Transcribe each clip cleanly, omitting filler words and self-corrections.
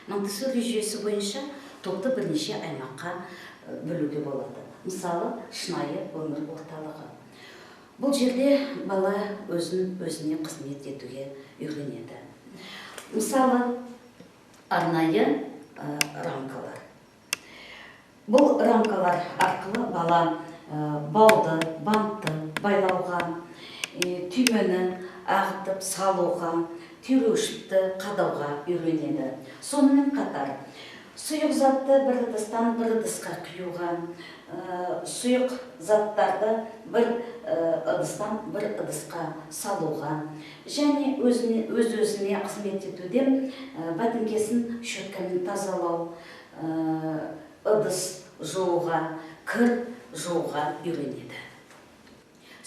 Монтессори жүйесі бойынша топты бірнеше аймаққа бөлуге болады. Мысалы, шынайы өмір орталығы. Бұл жерде бала өзін өзіне қызмет етуге үйренеді. Мысалы, арнайы рамкалар. Бұл рамкалар арқылы бала бауды, бантты байлауға, түймені ағытып салуға, түйреуішті қадауға үйренеді. Сонымен қатар, сұйық затты бір ыдыстан бір ыдысқа құюға, сұйық заттарды бір ыдыстан бір ыдысқа салуға және өз-өзіне қызмет етуде бәтіңкесін щеткамен тазалау, ыдыс жууға, кір жууға үйренеді.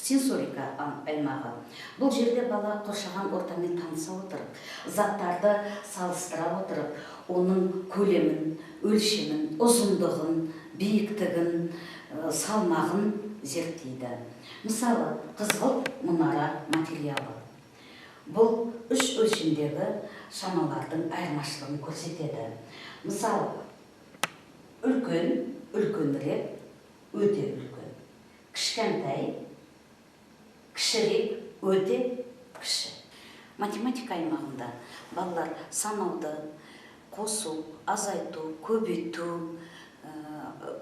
Сенсорика аймағы. Бұл жерде бала қоршаған ортамен таныса отырып, заттарды салыстыра отырып, оның көлемін, өлшемін, ұзындығын, биіктігін, салмағын зерттейді. Мысалы, қызғылт мұнара материалы. Бұл үш өлшемдегі шамалардың айырмашылығын көрсетеді. Мысалы, үлкен, үлкенірек, өте үлкен. Кішкентай, кішірек, өте кіші. Математика аймағында балалар санауды, қосу, азайту, көбейту,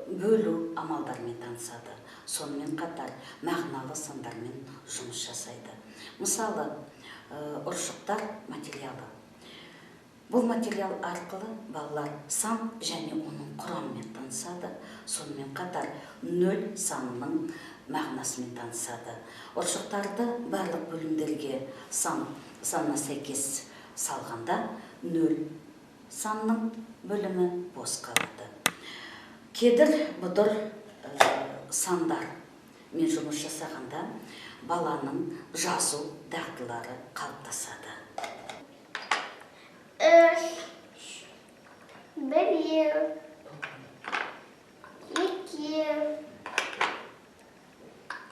бөлу амалдарымен танысады. Сонымен қатар мағыналы сандармен жұмыс жасайды. Мысалы, ұршықтар материалы. Бұл материал арқылы балалар сан және оның құрамымен танысады. Сонымен қатар нөл санының мағынасымен танысады. Ұршықтарды барлық бөлімдерге санына сәйкес салғанда нөл санның бөлімі бос қалады. Кедір бұдыр сандар мен жұмыс жасағанда баланың жазу дағдылары қалыптасады. 3, 1, 2,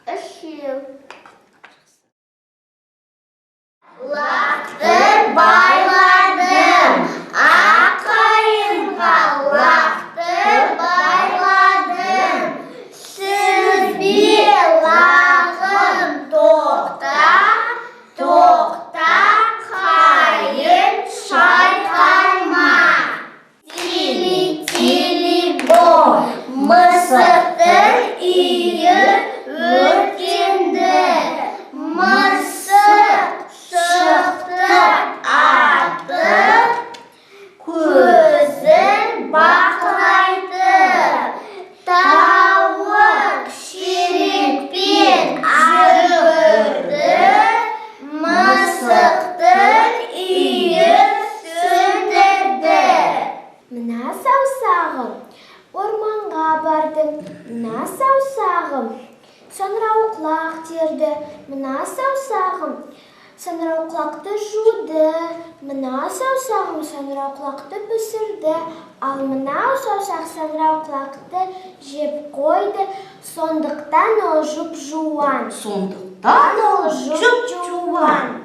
3. Лақты байладым, ақайынға лақты байладым. Сүзбе лағым тоқта, тоқта қайын шайқалма. Тили-тили бо, мысықтың үйі өртенді. Мысық шықты атып, көзін бақырайтып. Тауық шелекпен жүгірді, мысықтың үйін сөндірді. Мына саусағым орманға бардым, мына саусағым саңырауқұлақ терді, мына саусағым саңырауқұлақты жуды, мына саусағым саңырауқұлақты пісірді, ал мынау саусақ саңырауқұлақты жеп қойды, сондықтан ол жұп-жуан. Сондықтан ол жұп-жуан.